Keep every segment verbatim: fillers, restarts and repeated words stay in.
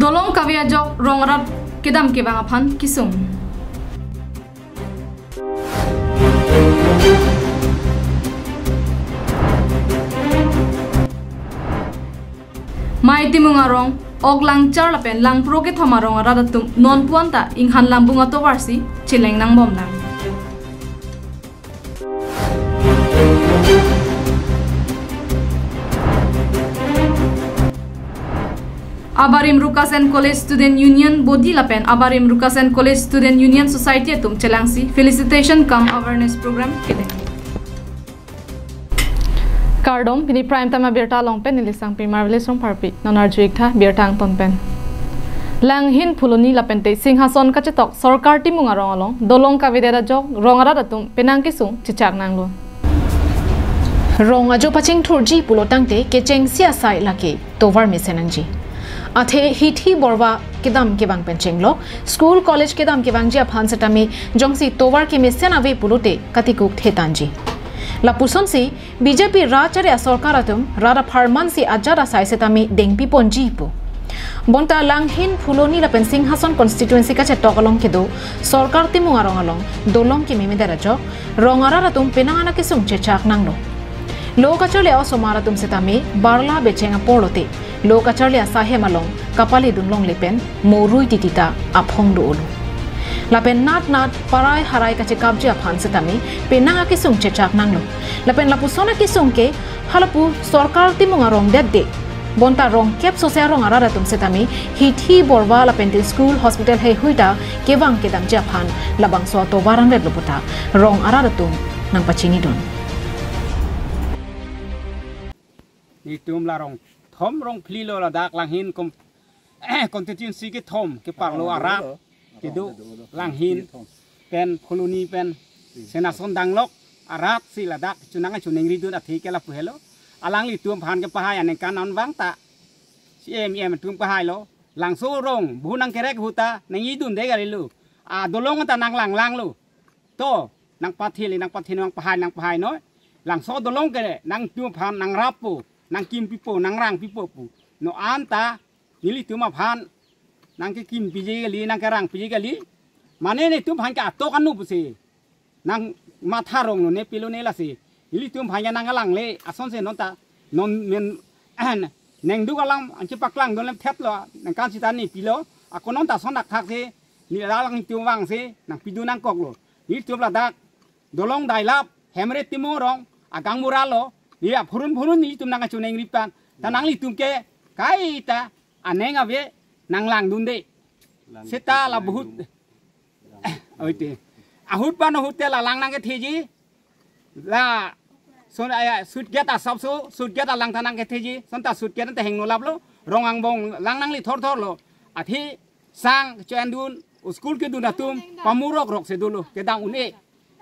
Dolong kave ajok rong arat kedam kevang aphan kesung. Mai Timung arong, ok Langchar lapen Langpro kethom arong arat atum nonpu anta inghan langbung atovarsi cheleng nangbomlang. Abarim Rukasen College Student Union Body lapen Abarim Rukasen College Student Union Society atum chelangsi felicitation cum awareness program kedeng. Kardom, pini Prime Time abirta along pen neli Sangpi Marvelous Rongpharpi. Non arju-ik tha birta angton pen. Langhin, Phuloni lapente Singhason kachetok Sorkar Timung arong along dolong kavedet ajok rong arat atum penang kesung chechak nanglo. Rong ajo pachingthurji pulo tangte kechengsi asai lake tovar mesen nangji. Athe hithi borva kedam kevang pen chenglok, school college kedam kevangji aphan setame jongsi tovar kemesen ave pulote katikuk thetanji. Lapusonsi B J P rat achari asorkar atum rat apharmansi ajat asai setame dengpiponji pu. Bonta Langhin, Phuloni lapen Singhason constituency kachetok along kedo Sorkar Timung arong along dolong kememedet ajok rong arat atum penang ana kesung chechak nanglo. Lo kacharli a-osomar atum setame barla becheng apor lote lo kacharli asaihem along kapali dunlongle pen morui titi ta aphong do-olo. Lapen nat nat parai harai kachekapji aphan setame penang akesung chechak nanglo. Lapen lapuson akesung ke halapu Sorkar Timung arong detde. Bonta rong kep sose arong arat atum setame hithi borva lapente school hospital heihui ta kevang kedamji aphan labangso atovar angret lo puta rong arat atum nangpachinidun. Nelitum la rong thom rong phli lo ladak Langhin kom-, constituency kethom kepar lo arat kedo Langhin pen Phuloni pen Singhason danglok arat si ladak chunang chunengridun athe ke lapu helo. Alanglitum aphan kepahai aningkan non vang ta C E M, E M atum pahailo. Langso rong bu nangkerek ahut ta nangidunde kalilo. A dolong ta nanglanglanglo. To, nangpathili, nangpathi, nangpahai, nangpahai noi. Langso dolong ke nangtum aphan nangrappo, nangkimpipo, nangrangpipo pu. Non anta nelitum aphan nangkekimpiji kali, nangkerangpiji kali. Mane netum aphan ke atok anu pusi nangmatha rong lo ne pilo ne lasi. Nelitum aphan ke nanglangle asonsi non ta non men nengduk alam anke paklang don lem thet lo, nangkan sita ne pilo. Ako non ta son dakthak si neli alangtum vangsi nangpidun nangkoklo. Nelitum ladak dolong dailap, Hemre Timung arong, agang mura lo, neli aphurun phurun nelitum nangkachunengri pen. Ta nanglitum ke kaita aneng ave nanglangdunde. Seta la bahut. Oite. Ahut pen ahut te la lang nangketheji. La son aya sut gate asapso, sut gate alang ta nangketheji. Son ta sut gate ta hingno laplo. Rong angbong lang nangli thorthor lo. Athe sang cho-endun, school kedun atum pamurok rok si dolo, kedam un-e,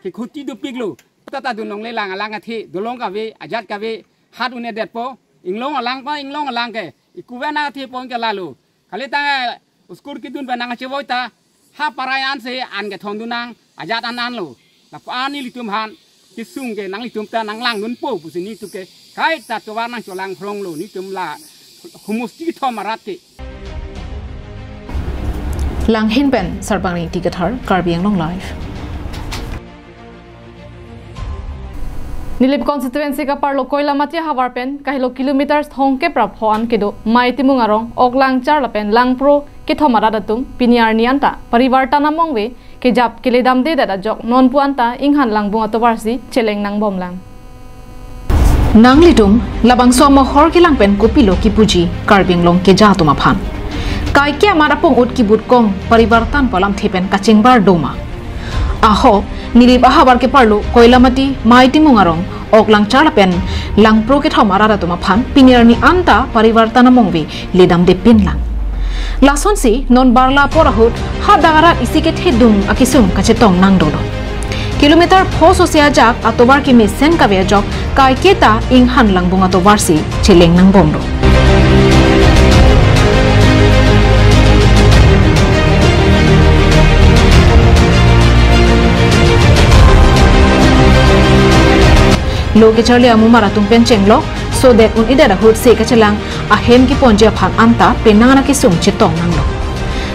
kekhuti dopiklo. Ta ta dunlongle lang alang athe, dolong kave, ajat kave, hat un-edetpo, inglong alang pa, inglong alang ke, ikuven athe pon ke lalo. Kali tang, eh, school kedun pen nangchevoi ta, ha parai ansi an kethondun nang, ajat an anlo. Lapu-an nelitum aphan kesung ke nanglitum ta nanglangdunpo pusi nelitum ke kaita tovar nangcholang phronglo nelitum la homosti kethom arat ke. Langhin pen Sarpang Ringti Kathar, Karbi Anglong Live. Nilip constituency kaparlo Koilamati ahavar pen kahelo kilometers thomkep ra pho an kedo Mai Timung arong, ok Langchar lapen Langpro kethom arat atum pini arni anta Parivartan amongve kejap keledamdedet ajok nonpu anta inghan langbung atovarsi cheleng nangbomlang. Nanglitum labangso amohor kelang pen kopilo kipuji Karbi Anglong keja atum aphan? Kaike amat apong ut kibut kong Parivartan pu alamthe pen kachingbar doma? Aho, Nilip ahavar keparlo Koilamati, Mai Timung arong, ok Langchar lapen Langpro kethom arat atum aphan pini arni anta Parivartan amongve ledamdepinlang. Lasonsi non barla apor ahut hadak arat isi kethedung akesung kachetong nangdolo. Kilometer pho sose ajak atovar kemesen kave ajok kaiketa inghan langbung atovarsi cheleng nangbomlo. Lo kecharli amumar atum pen chenglok, sodet un-edet ahut se kachelang ahem keponji aphan anta penang ana kesung chetong nanglo.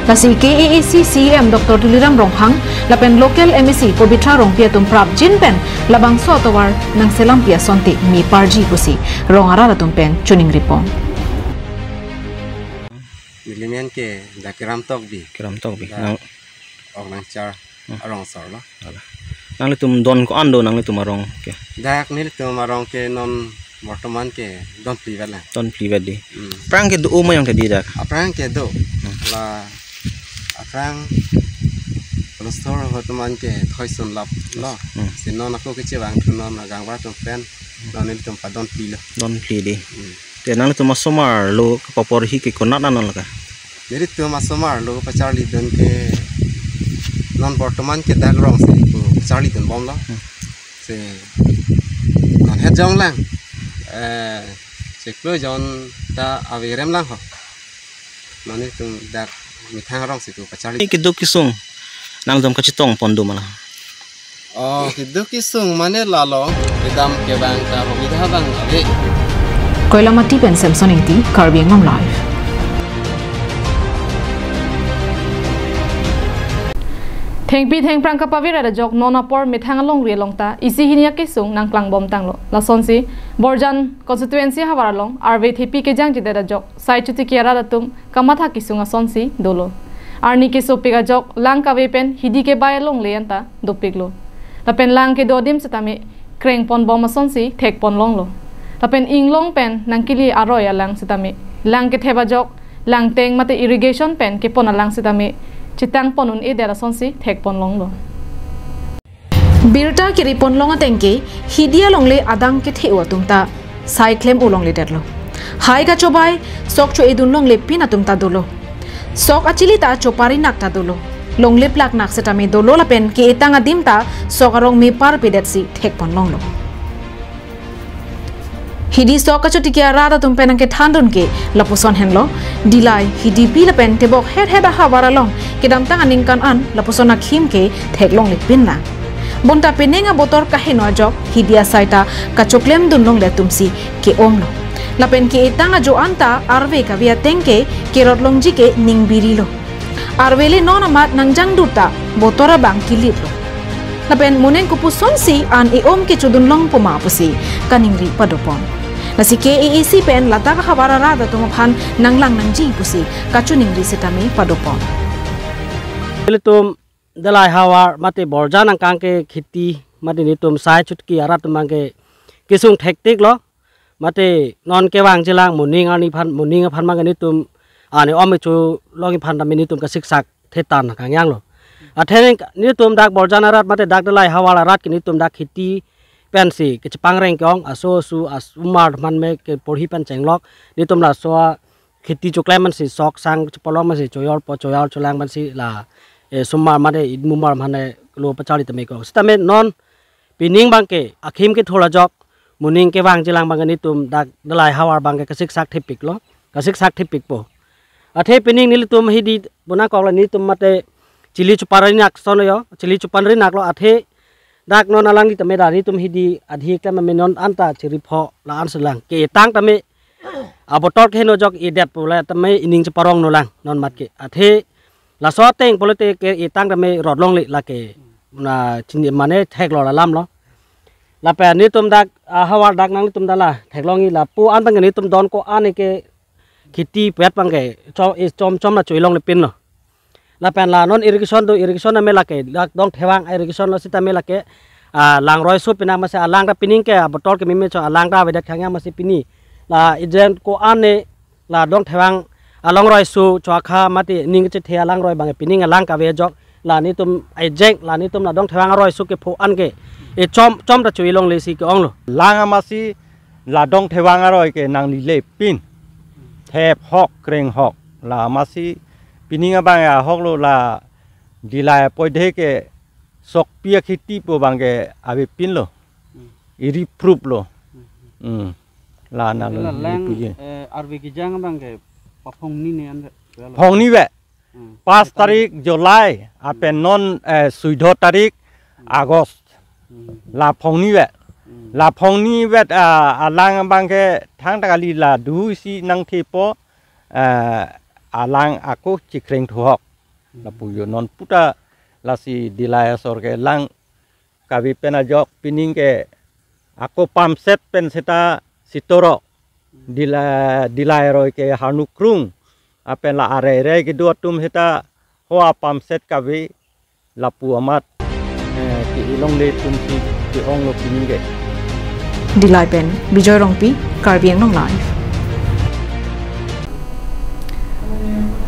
Lasi K A A C C E M Doctor Tuliram Ronghang lapen local M A C Pabitra Rongpi atum prapjin pen labangso atovar nangselampi asonte meparji pusi rong arat atum pen choningri pon. Nelimen ke dak Keram Tokbi. Keram Tokbi. Dak Nang Oknangchar Hmm. arong asor lo. Ala. Nanglitum don ko-an do nanglitum arong ke? Dak nelitum arong ke non bortoman ke don phli vet lang. Don phli vet di. Hmm. Aphrang ke do-o ma jong ke di dak? Aphrang ke do. Hmm. La aphrang Palasther ahut atum an ke thoi sun lap lo. Hmm. Si non ako kechevang thu non agang abar atum pen. Non nelitum padon phli lo. Don phli di. Hmm. Te nanglitum asomar lo kapaporhi ke konat anon lake? Nelitum asomar lo pacharlidun ke non bortoman ke dak rong si pu pacharlidun bomlo. Hmm. Si non het jong lang. Eh, chiklo jon ta averem lang ho. Non nelitum dak methang arong si pu pacharli. Ini keduk kesung nangtum kachetong pon do ma la? Oh, keduk kesung mane lalo, kedam kevang ta pamida bang ave. Koilamati pen Samson Ingti, Karbi Anglong Live. Thengpi thengphrang kapavir ajok non apor methang alongri along ta isi hini akesung nangklang bom tanglo. Lasonsi Borjan constituency havar along arve thepi kejangjedet ajok sai chotiki arat atum kamatha kesung asonsi dolo. Arni kesopik ajok lang kave pen hidi kebai alongle anta dopiklo. Lapen lang kedo adim setame kreng pon bom asonsi thek pon longlo. Lapen inglong pen nangkili aroi alang setame lang kethep ajok, langteng mate irrigation pen kepon alang setame chetang pon un-edet asonsi thek pon longlo. Birta kiri pon long ateng ke hidi alongle adang kethe-o atum ta sai klem-o longledetlo. Hai kachobai sok cho-edun longle pin atum ta dolo. Sok achili ta chopari nak ta dolo. Longle plak nak setame dolo lapen ke-etang adim ta sok arong meparpedet si thek pon longlo. Hidi sok kachotiki arat atum pen nangkethandun ke lapuson henlo, Dillai, Hidipi lapen tebok het het ahavar along kedamtang aningkan an lapuson akhim ke theklongle pin nang. Bonta penang abotor kaheno ajok hidi asai ta kachoklemdun longle atumsi ke-omlo. Lapen ke-etang ajo anta arve kave ateng ke kerot longji ke ning birilo. Arve le non amat nangjangdut ta botor abang kilitlo. Lapen moning kopusonsi an e-om kechodun longpo ma pusi kaningri padopon. Lasi K A A C pen ladak ahavar arat atum aphan nanglang nangji pusi kachoningri setame padopon. Ilitum Dillai havar mate Borjan angkang ke kheti mate nelitum sai chotiki arat atum abang ke kesung thektiklo. Mate non kevangji lang moning arni aphan, moning aphan abang ke nelitum an e-om kecho longji aphan tame nelitum kasiksak thetan kangjanglo. Athe nelitum dak Borjan arat mate dak Dillai havar arat ke nelitum dak kheti pensi kechepangreng ke-ong, aso asu asomar atum an me keporhi pen chenglok, nelitum laso akheti choklem mansi sok sang chepalong mansi choyor po choyor cholang mansi la, eh, somar mate idmumar mane lo pacharli tame ke-ong. Setame non pining abang ke akhim kethur ajok moning kevangji lang abang ke nelitum dak Dillai havar abang ke kasiksak thepiklo, kasiksak thepikpo. Athe pining nelitum hidi bonakok la nelitum mate chili chopari nak son yo, chili chopari naklo athe dak non alangli tame da nelitum hidi adhi klem ame non anta chiripho la-an selang. Ke-etang tame abotor keheno ajok edetpo la tame ining cheparongno lang non mat ke. Athe laso ateng pulote ke-etang tame rot longle lake na chini mane theklo la lamlo. Lapen nelitum dak ahavar dak nanglitum dala theklongji lapu an abang ke nelitum don ko-an ke kheti pet abang ke chom, eh, chom chom la cho-e longle pinlo. Lapen la non irrigation do, irrigation ame lake dak Dongthevang irrigation lo setame lake, ah, langroi so pina masi alang ta pining ke abotor kememe cho alang ta avedet khangjang masi pini la ijen ko-an ne la Dongthevang alongroi so chokha mate ning kechethe alangroi abang pining alang kave ajok la nelitum ejeng la nelitum la Dongthevang aroi so kepho an ke e chom chom ta cho-e longle si ke-onglo. Lang amatsi la Dongthevang aroi ke nanglele pin thep hok kreng hok la amatsi pining abang ahoklo la Dillai apoide ke sokpi akheti pu abang ke avepinlo. Hmm. Iri proof lo. Hmm. Hmm. La na Ila lo lang, ipuji. Eh, arve kejang abang ke paphongni ne an ke. Phongni ve. Hmm. Pas tarik July, apen non, eh, suido tarik August. Hmm. La phongni ve. Hmm. Laphongni vet, ah, alang abang ke thangta kali, la do isi nangthepo, ah, alang ako chikreng thuhok. Lapu jo non puta lasi Dillai asor ke lang kave pen ajok pining ke ako pump set pen seta sitoro. Dillai, Dillai aroi ke harnu krung. Lapen la arere kedo atum seta hoa pump set kave lapu amat, eh, ke-e longle atum si ke-onglo pining ke. Dillai pen Bijoy Rongpi, Karbi Anglong Live.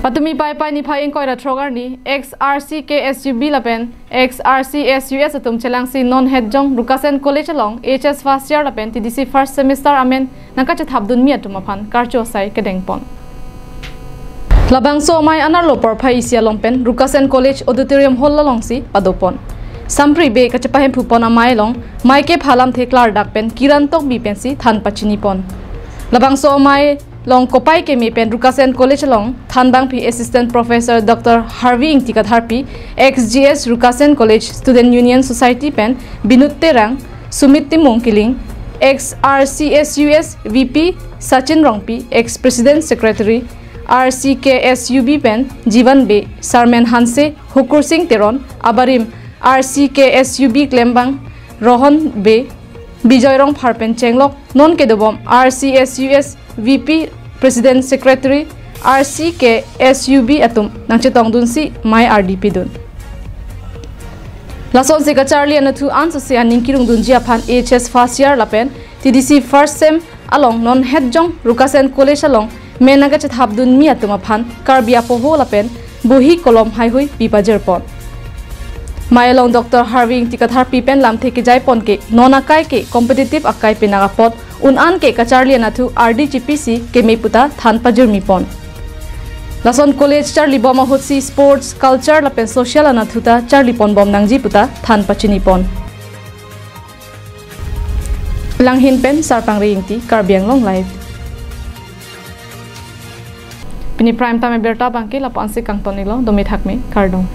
Patumi Paipai niphai ingkoi ra throk arni, ex R C K S U B lapen ex R C S U S atum chelangsi non hetjong Rukasen College along H S first year lapen T D C first semester amen nangkachethapdunmi atum aphan karcho asai kedengpon. Labangso amei anerlo porphai isi along pen Rukasen College Auditorium Hall alongsi padopon. Sampri be kachepahemphupon amei along mei kepha lamthe klardak pen Kiran Tokbi pensi than pachinipon. Labangso amei along kopai keme pen Rukasen College along thanbangpi Assistant Professor Doctor Harvi Ingti Katharpi, ex G S Rukasen College Student Union Society pen Binod Terang, Sumit Timung Kiling, ex R C S U S V P Sachin Rongpi, ex President Secretary R C K S U B pen Jivan Bey, Sarmen Hanse, Hukur Sing Teron, abarim R C K S U B klembang Rohon Bey, Bijoy Rongphar pen chenglok non kedobom R C S U S V P President Secretary R C K S U B atum nangchetongdunsi mei ardi pidun. Lasonsi kacharli anatthu ansose aning kerungdunji aphan H S first year lapen T D C first sem along non hetjong Rukasen College along mei nangkachethapdunmi atum aphan Karbi apoho lapen bohi kolom haihui pipajirpon. Mei along Doctor Harvi Ingti Katharpi pen lamthe kejaipon ke non akai ke competitive akai penang apot un-an ke kacharli anatthu ardi chipisi keme puta than pajirmipon. Lason college charlibom ahutsi sports, culture lapen social anatthu ta charliponbom nangji puta than pachinipon. Langhin pen Sarpangri Ingti, Karbi Anglong Live. Pini prime time abirta abangke lapu-ansi kangton-iklo, dome thakme, kardom.